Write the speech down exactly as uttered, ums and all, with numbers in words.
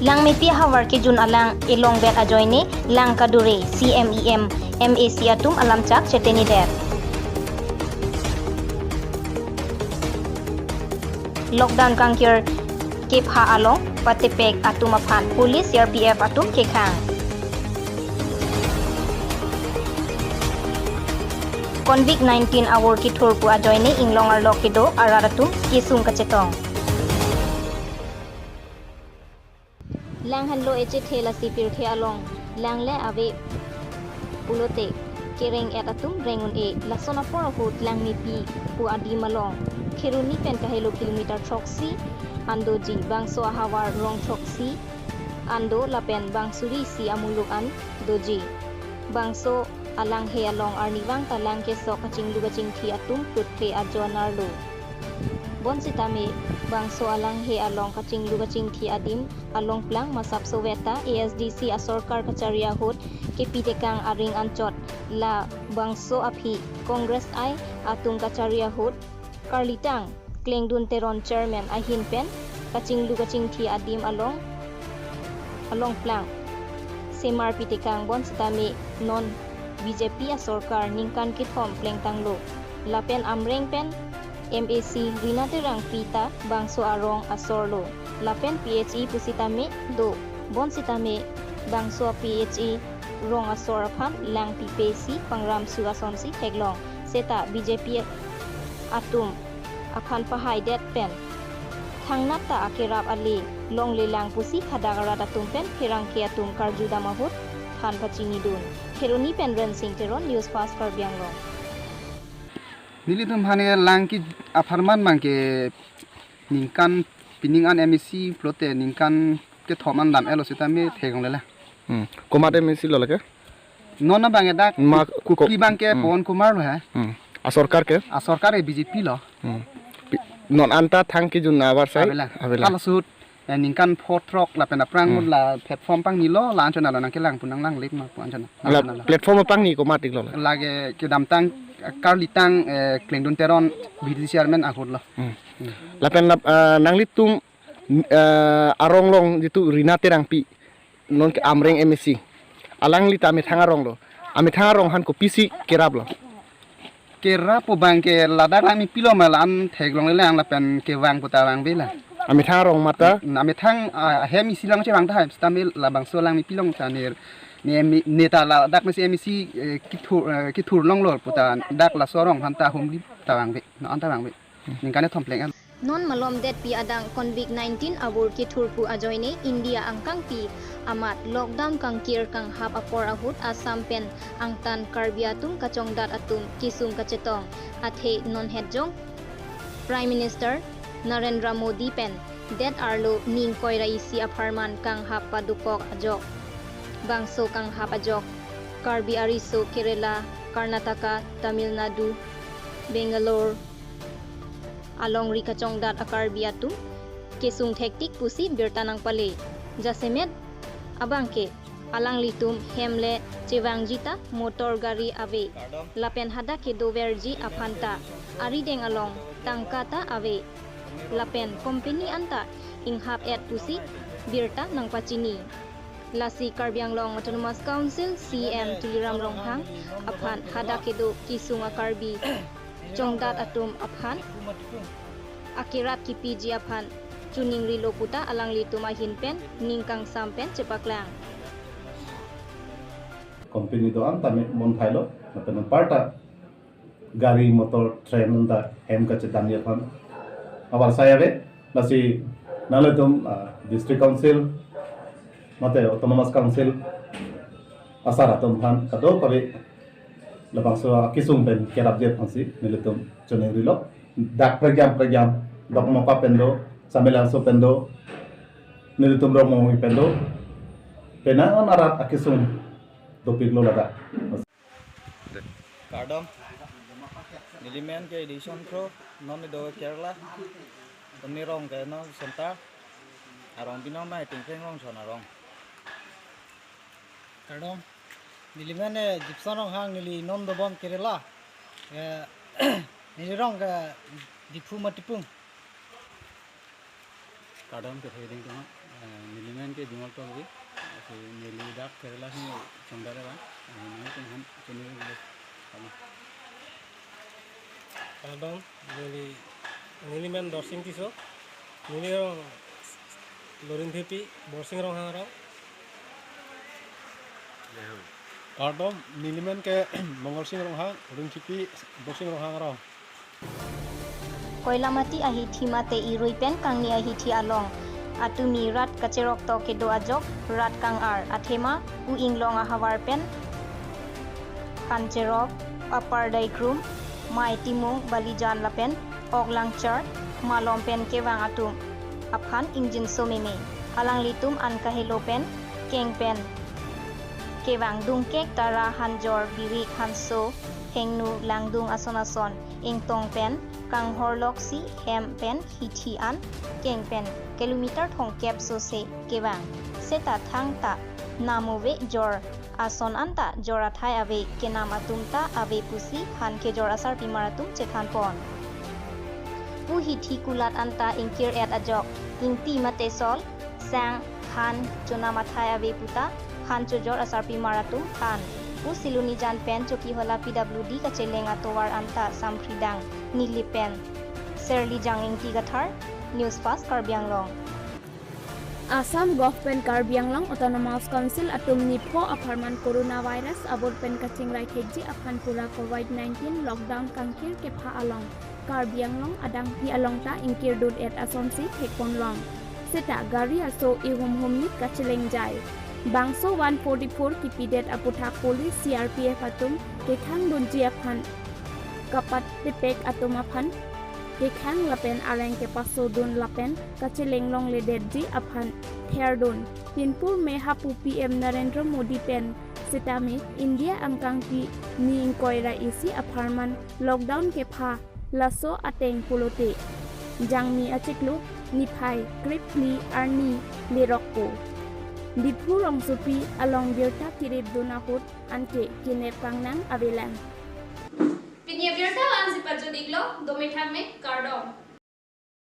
Langmepi ahavar kejun alang elong bet ajoine lang kadure, C M, E M, M A C atum alamchak chetenidet. Lockdown kangkir kepha along patepek atum aphan police, C R P F atum kekhang. Covid nineteen avur kethur pu ajoine inglong arlo kedo arat atum kesung kachetong. Lang henlo echethe lasi pirthe along lang le ave pulote kereng-et atum reng un-e. Lason apor ahut Langmepi pu adim along Kheroni pen kahelo kilometer throksi an doji, bangso ahavar rong throksi an do lapen bang suri isi amuluk an doji. Bangso alanghe along arnivang ta lang kesok kachinglu kachingthi atum putphe ajo narlo. Bonsitame bangso alanghe along kachinglu kachingthi adim along plang masap soweta A S D C asorkar kachari ahut kepi tekang aring anchot, labangso aphi Congress I atum kachari ahut karlitang Klengdun Teron chairman ahin pen kachinglu kachingthi adim along along plang semar pitekang. Bonsitame non B J P asorkar ningkan kethom plengtanglo lapen Amreng pen M A C Rina Terangpi ta bangso arong asorlo lapen P H E pusitame do. Bonsitame bangso P H E rong asor aphan lang pipe si pangram su asonsi theklong, seta B J P atum aphan pahaidet pen thangnat ta akerap ale longlelang pusi hadak arat atum pen pherangke atum karjudam ahut than pachinidun. Kheroni pen Rensing Teron, News Fast Karbi Anglong. Nelitum aphan ke lang ke apharman abang ke ningkan pining an M A C pulote ningkan kethom an dam-etlo sitame theklonglelo. Hmm. Komat M A C lo lake? Non abang ke dak Ma-, Ku-, Kukri ko-, abang ke hmm. Pawan Kumar lo he. Hmm. Asorkar ke? Asorkar ke B J P lo. Hmm. Pi-, non anta thang kejun avarsai? Avelang. Avelang. Halaso ahut, eh, ningkan pho throk lapen aphrang Hmm. la platform pangnilo, la anchot nalo nangkelang pu nanglang lek ma pu anchot na. La Anchot nalo. Platform pangni komat-iklo? Lake kedamtang, eh, karlitang, eh, Klengdun Teron B D C chairman ahut lo. Hmm. Hmm. Lapen lap-, eh, nanglitum, eh, arong along jitu Rina Terangpi, non ke Amreng M A C. Alangli ta amethang arong lo. Amethang arong aphan kopisi keraplo? Kerap pu abang ke ladak Langmepi lo ma la-an theklongle lang lapen kevang pu ta vangvela. Amethang arong mata? Na amethang, ah, hem isi along chevang tahai, sitame labangso Langmepi along ta ner, ne, ne ta ladak M A C, M A C, eh, kethur, eh, kethur longlo pu ta dak laso arong aphan ta humli ta vangve, na anta vangve. Ningkan kethom pleng an. Non malomdetpi adang Covid nineteen avur kethur pu ajoine India angkangpi amat lockdown kangkir kanghap apor ahut Assam pen angtan Karbi atum kachongdat atum kesung kachetong. Athe non hetjong Prime Minister Narendra Modi pen det arlo ning koi ra isi apharman kanghap padukok ajok, bangso kanghap ajok Karbi ariso Kerala, Karnataka, Tamil Nadu, Bangalore alongri kachongdat a-Karbi atum kesung thektik pusi birta nangpale. Jasemet abang ke alanglitum hem le chevangji ta motor gari ave. Lapen hadak kedoverji aphan ta arideng along tangka ta ave. Lapen company anta inghap-et pusi birta nangpachini. Lasi Karbi Anglong Autonomous Council C E M Tuliram Ronghang aphan hadak kedo kesung a-Karbi chongdat atum aphan akerap kipiji aphan choningrilo pu ta alanglitum ahin pen ning kangsam pen chepaklang. Company do-an tame mon thailo, lapen anparta gari, motor, train anta hem kachedamji aphan avarsai ave. Lasi nanglitum, ah, District Council mate Autonomous Council asar atum aphan kadokave labangso akesung pen kerapji aphansi nelitum choningrilo. Dak pregiam pregiam, Dokmoka pen do, Samelangso pen do, nelitum Rongmongvi pen do, penang an arat akesung dopiklo ladak. Kardom. Neli men ke Edison Kro, non kedo Kerala. Arnirong ke non Santa. Arong binong nai Tingpeng Rongchon arong. Kardom. Neli men, eh, Gibson Ronghang, neli non dobom Kerala. Eh, neli rong ke Diphu Matipung. Kardom kethe ding tuma, eh, nelimen ke Bimal Tokbi, si neli dak Kerala si chongdar ra, eh, nangtum han chini le, kama. Kardom, neli, nelimen Dorsing Tisso, neli rong Lorinthepi, Borsing Ronghang rong. Kardom, nelimen ke Mongol Sing Ronghang, Lorinthepi, Borsing Ronghang rong. Koilamati ahithi mate irui pen kangni ahithi along atumi rat kacherok to kedo ajok rat kang-ar athema u inglong ahavar pen Kancherok, Upper Daikrum, Mai Timung, Balijan lapen Ok Langchar, malom pen kevang atum aphan ingjinso meme. Alanglitum an kahelo pen keng pen kevang dungkek tara hanjor birik hanso hengnu langdung ason ason ingtong pen kanghorlok si hem pen hithi an keng pen kilometer thomkep sose kevang. Seta thangta namove jor ason anta jor athai ave kenam atum ta ave pusi han kejor asarpimar atum chethan pon. Pu hithi kulat anta ingkir et ajok Ingti mate Sol, Sang, Han, chonam athai ave puta han chojor asarpimar atum than. Pu Silonijan pen Chokihola P W D kacheleng atovar anta Samphridang Nilip pen Serlijang Ingti Kathar, News Fast Karbi Anglong. Assam Government Karbi Anglong Autonomous Council atum nipho apharman coronavirus abot pen kachingrai thekji aphan pura covid nineteen lockdown kangkir kepha along Karbi Anglong adangpi along ta ingkir dun et asonsi thekponlong. Seta gari aso ihum humnit kachelengjai. Bangso one forty-four kipidet aputhak police C R P F atum kekhang dunji aphan kapat tepek atum aphan kekhang lapen areng kepaso dun lapen kacheleng longledetji aphan therdun. Pinpur me hapu P M Narendra Modi pen sitame India angkangpi ni ingkoi ra isi apharman lockdown kepha laso ateng pulote Jangmi achiklo niphai krepli arni lerokpo. Diphu rongsopi along birta kirip dun ahut anke kinep kangnang avelang. Pini abirta la-ansi pajut-iklo, dome thamme, kardom.